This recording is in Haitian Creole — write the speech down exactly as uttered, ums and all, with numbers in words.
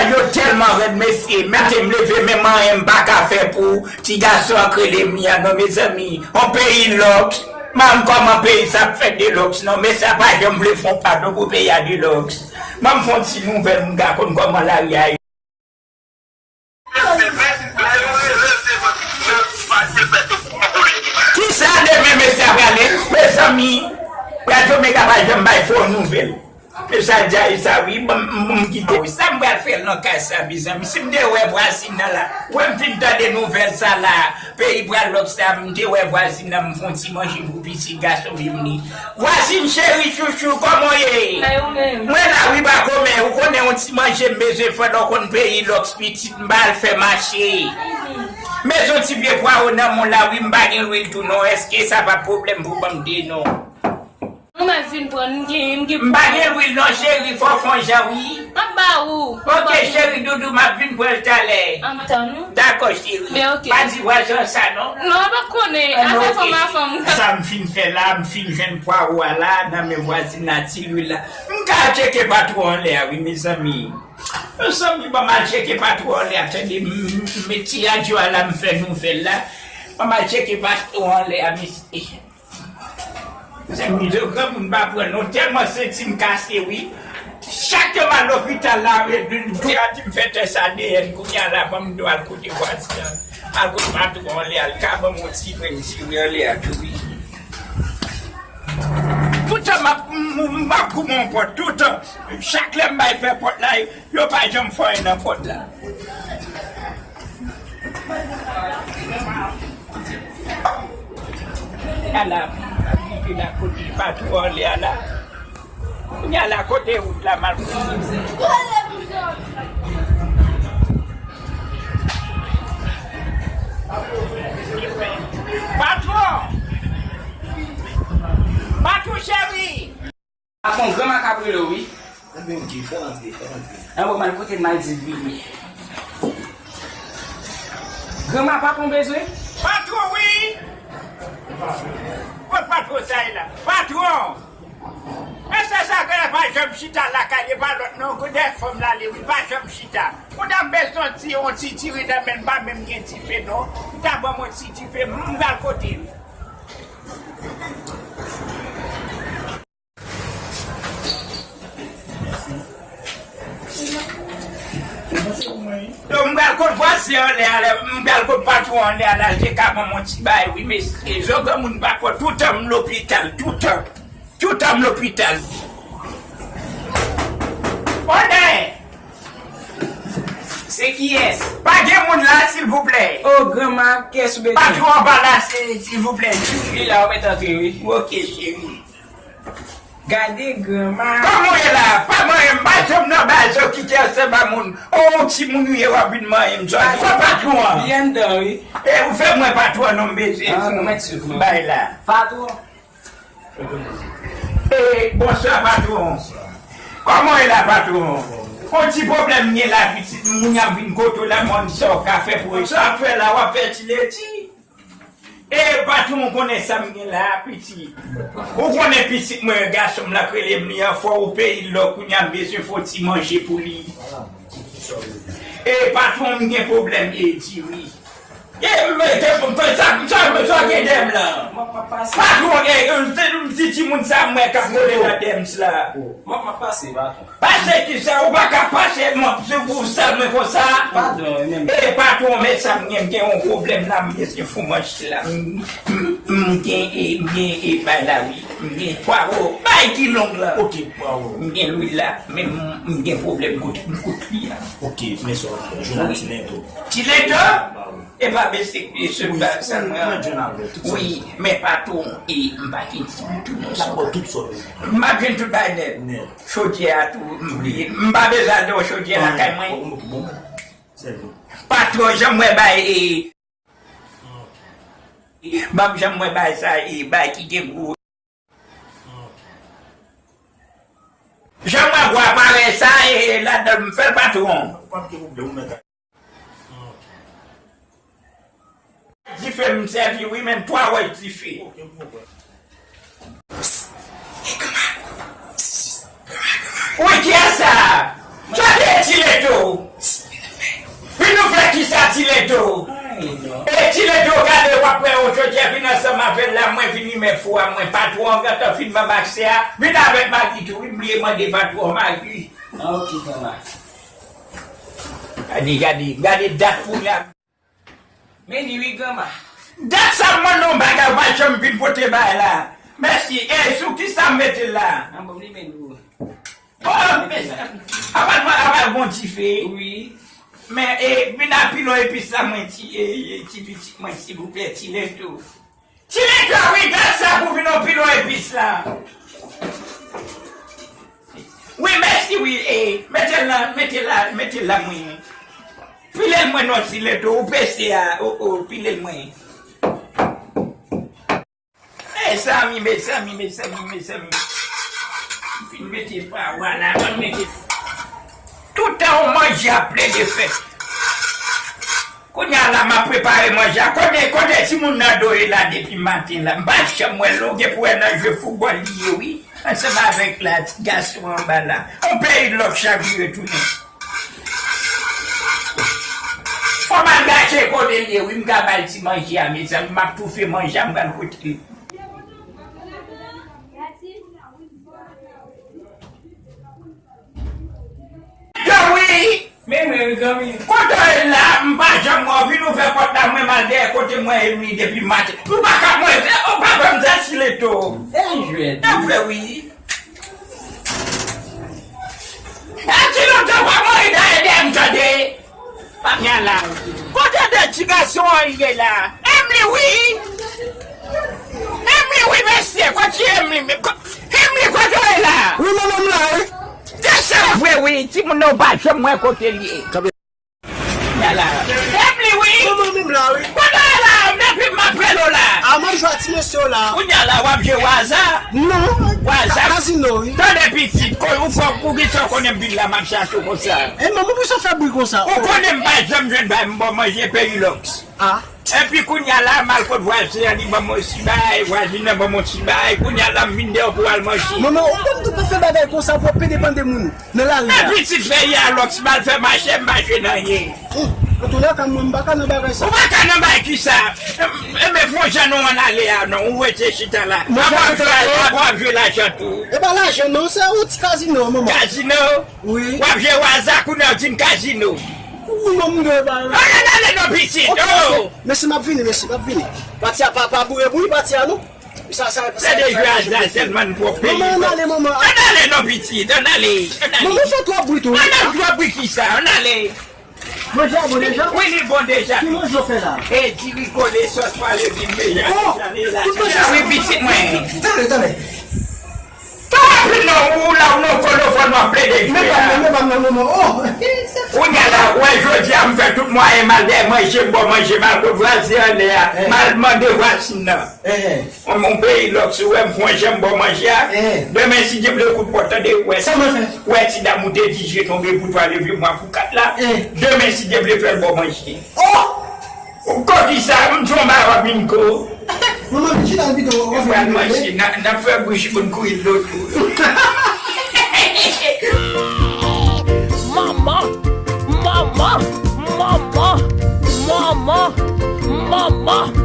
Yo tèlman rèd, mesye. Maten m leve, menm anyen m pa ka fè pou ti gason an k rele m li a, non, mezanmi. On peyi lòks. M pa konn kòman peyi sa ap fè de lòks, non. Mesye a pa janm vle fè on padon pou peyi a de lòks. Ban m fè on ti nouvèl, m ka konn kòman lari a ye. Kisa demen mesye a prale? Mezanmi, Radyo Mega pa janm bay fo nouvèl. Mesye a di a sa wi, m, m, m kite. Wi, sa m pral fè nan kay sa, mezanmi? Si m te wè vwazin nan la, wè m fin tande nouvèl sa la, peyi pral lòks la, m te wè vwazin nan, m fè on ti manje pou pitit gason m li. Vwazin cheri chouchou, kòman w ye? Mwen la wi, pa kòman, ou konnen on ti manje m bezwen fè, lè w konn peyi lòks pitit, m ba l fè mache. Mezon ti pye pwawo nan men w la wi, m pa gen lwil tou non, èske sa pa pwoblèm pou ban m de non? Ou mèt vin pran, m gen, m gen. M pa gen lwil non cheri, fò fè on jan wi. M ap ba ou. Ok cheri doudou, m ap vin pran l talè. An m tann ou. Dakò cheri. Men ok. Pa di vwazin sa non. Non, m pa konnen. Afè fanm a fanm. Sa m fin fè la, m fin jwenn pwawo a la nan men vwazin nan, ti lwil la. M ka tcheke patwon anlè a wi, mezanmi. Mezanmi, ban m al tcheke patwon anlè a, tande, m, m, m met ti radyo a la, m fè nouvèl la. Ban m al tcheke patwon anlè a, mesye. Mezanmi, granmoun pa pran non, tèlman senti m kase wi. Chak ke m al lopital la, e, doktè a di m fè tès A D N, kounye a la, ban m dwe al kote vwazin an. Al kote patwon anlè a, li ka ban m on ti grenn diri anlè a tou wi. Toutan m ap, m, m, m ap goumen yon pòt, toutan. Chak lè m bay fè pòt la, yo pa janm fè anyen nan pòt la. Ala, ala kote patwon anlè a la. Kounye a la, kote wout la mal. Patwon! Patwon cheri! Patwon, granma k ap rele w wi. Ebyen ok, fè l antre, fè l antre. An bon, m al kote l, m al di l vini. Granma, patwon bezwen? Patwon wi! Kot patwon sa ye la? Patwon! Mesye sa gen pa janm chita lakay li, e pa lòt non, kou dèyè fanm la li wi, pa janm chita. Ou ta bezwen ti, yon ti diri nan men l, m pa menm gen dife non. Ou ta ban m yon ti dife, m, m pral kote l. Donk, m pral kot vwazin anlè a la, m pral kot patwon anlè a la, l te ka ban m yon ti bagay wi, mesye. Jan granmoun pa kwè, toutan m lopital, toutan. Toutan m lopital. Odè! Se kiyès? Pa gen moun la, silvouplè. O, granma, kiyès ou bezwen? Patwon an pa la, se, silvouplè. Li la, ou mèt antre wi. Ok, cheri. Gade granma. Kòman w ye la? Pa manyen m, pa janm nan bagay sa yo kite ansanm a moun. O, yon timoun ou ye, w ap vin manyen m. Sa, sa patwon an. Li anndan wi. E ou fè mwen patwon an non, m bezwen. Bay la. Patwon. E, bonswa patwon. Kòman w ye la patwon? Yon ti pwoblèm m gen la, pitit, moun ap vin kote w la, m konn sa w ka fè pou yo. Sa w ap fè la, w ap fè ti leti. E patwon, ou konnen sa m gen la, pitit. Ou konnen pitit mwen, gason m la k rele m li an, fò ou peye l lò, kounye a m bezwen fè on ti manje pou li. E patwon, m gen pwoblèm, e diri. E m te konn fè sa, sa, sa gen dèyè m la. Patwon, e, e, m te, m ti timoun sa m wè k ap kole nan dèyè m sila. Mwen p ap pase, patwon. Pase kisa? Ou pa ka pase, mwen, se pou sèl mwen konsa. Padon, menm. E patwon, men sa m gen, m gen yon pwoblèm la, m gen se fou manch la. M, m, m gen, e, m gen, e, bay la, wi. M gen pwawo, bay ki long la. Ok, pwawo. M gen lwil la, men m, m gen pwoblèm kote, m kout li a. Ok, men sa, jwenn ti lento. Ti lento? E pa bese, e se ba sa mwen. Wi, men patwon, e m pa gen ti tou non. M ap jwenn tout bagay nèt. Chodyè a tou, m bliye. M pa bezwen al deyò chodyè lakay mwen. Patwon, jan m wè bay, e, ban m jan m wè bay sa, e, bay ki gen gwo. Jan m wè gwo aparèy sa, e, ladan m fè l patwon. Dife m sèvi wi, men twa wòch dife. Wi, kiyès sa? Sa te di Leto. Ti Leto. E Ti Leto, gade, w ap wè, yon jodi a vin ansanm avè l la, mwen vin limen fou a mwen. Patwon an gentan fin ban m aksè a. Vin avèk Magi tou, wi, m bliye mande patwon an Magi. Ah, ok, granma. Gade, gade, gade dat pou la. Men li wi, granma. Dat sa m mande yon bagay, ou pa janm vin pote bay la. Mèsi. E sou ki sa m mete l la? An bon, li men dou. Oh, mèsi. Apa, apa gon dife? Wi. Men, e, vin a pilon epis la, mwen, ti, e, e, ti pitit mwen, silvouplè, Ti Leto. Ti Leto, wi, gad sa pou vin yon pilon epis la. Wi, mèsi, wi, e, mete l la, mete l la, mete l la, mwen. Pile l mwen non, Ti Leto, ou pese a, o, o, pile l mwen. Mezanmi, mezanmi, mezanmi, mezanmi. M fin mete pawa la, ban m mete. Toutan w manje ap plede fè. Kounye a la, m ap prepare manje a. Kote, kote timoun nan do ye la depi maten la? M pa janm wè l, non, gen pou wè nan jwe foutbòl li ye, wi. Ansanm avèk la, ti gason anba la. On peyi lòk chak jou retounen. Fò m al gache kote l ye, wi, m ka ba l ti manje a, mezanmi, m ap toufe manje a, m pral kote l. Wi. Men mwen, mezanmi. Kote w ye la, m pa janm wè w, vin ouvè pòt la, mwen m al dèyè kote mwen ye, wi, depi maten. Ou pa ka mwen, ou pa fè m sa, Ti Leto. E jwèt. E vre, wi. Ti Leto pa mori dèyè dèyè m, tande. Kounye a la, kote de ti gason an ye la? Emily, wi. Emily, wi, mesye, kote Emily? Emily, kote w ye la? Wi, manman, m la, wi. Desann vre, wi, timoun nan, ou pa janm wè kote l ye. Kounye a la. Emily, wi. Manman, m la, wi. Kote w ye la? Depi m ap rele w la. A, m ap jwe ak ti mesye w la. Kounye a la, w ap jwe waza? Non. Waza? Kazino, wi. Tande pitit, ko-, ou fò, ou gen sa w konnen m vin la, m ap chache w konsa. E manman, poukisa w fè bri konsa? Ou konnen m pa janm jwenn bay m bon manje peyi lòks. A. Epi kounye a la, m al kot vwazen an, li ban m yon ti bay, vwazen nan ban m yon ti bay, kounye a la, m vin dèyè w pou w al manje. Manman, ou konn tou pa fè bagay konsa pou w ap pede pande moun nan lari a. Men pitit, peyi a lòks, m al fè mache, m pa jwenn anyen. Hum, antoulèka, mwen, m pa ka nan bagay sa. Ou pa ka nan bagay kisa? Enben, fè yon jan non, ann ale a, non, ou rete chita la. Mwen, apre w ap jwe, apre w ap jwe lajan tou. E pa lajan, non, se yon ti kazino, manman. Kazino? Wi. W ap jwe waza, kounye a w di m kazino. Wi, manman, m dwe ba. Ann ale non, pitit. Ok, oh, ok. Mesi, m ap vini, mesi, m ap vini. Pati a pa, pa boure bouyi, pati a, non. Sa, sa, se de jwe aza sèlman n pwòp peyi. Manman, ann ale, manman. Ann ale non, pitit, ann ale, ann ale. Manman, fè twòp bri tou. Ann ale, twòp bri kisa, ann ale. Manje a bon deja? Wi, li bon deja. Ki manje w fè la? E diri kole sòs pwa legim deja. Oh, ale la. Tout manje sa. Wi, pitit mwen. Tande, tande. Fè rapid non, ou la, ou nan kolofòn, w ap plede jwe la. Men pa m nan, men pa m nan, manman. Oh. Kounye a la, w wè jodi a, m fè tout mwayen, m al dèyè manje, m bò manje, m al kot vwazen anlè a, eh, m al mande vwazin nan. Eh. Yon, yon peyi lòks, ou wè m fè yon jan m ba w manje a. Eh. Demen, si Dye vle, kout pòt, tande, ou wè. Sa mwen fè? Ou wè ti dam ou te di je tonbe pou twa, leve mwa pou kat la. Eh. Demen, si Dye vle, fè l ba w manje. Oh! Ou ko kisa? M di w anba w ap vin ko. Manman, vin chita l pito, w ap fè manje, n ap fè bouch moun kouri lòt bò. Manman, manman, manman, manman, manman.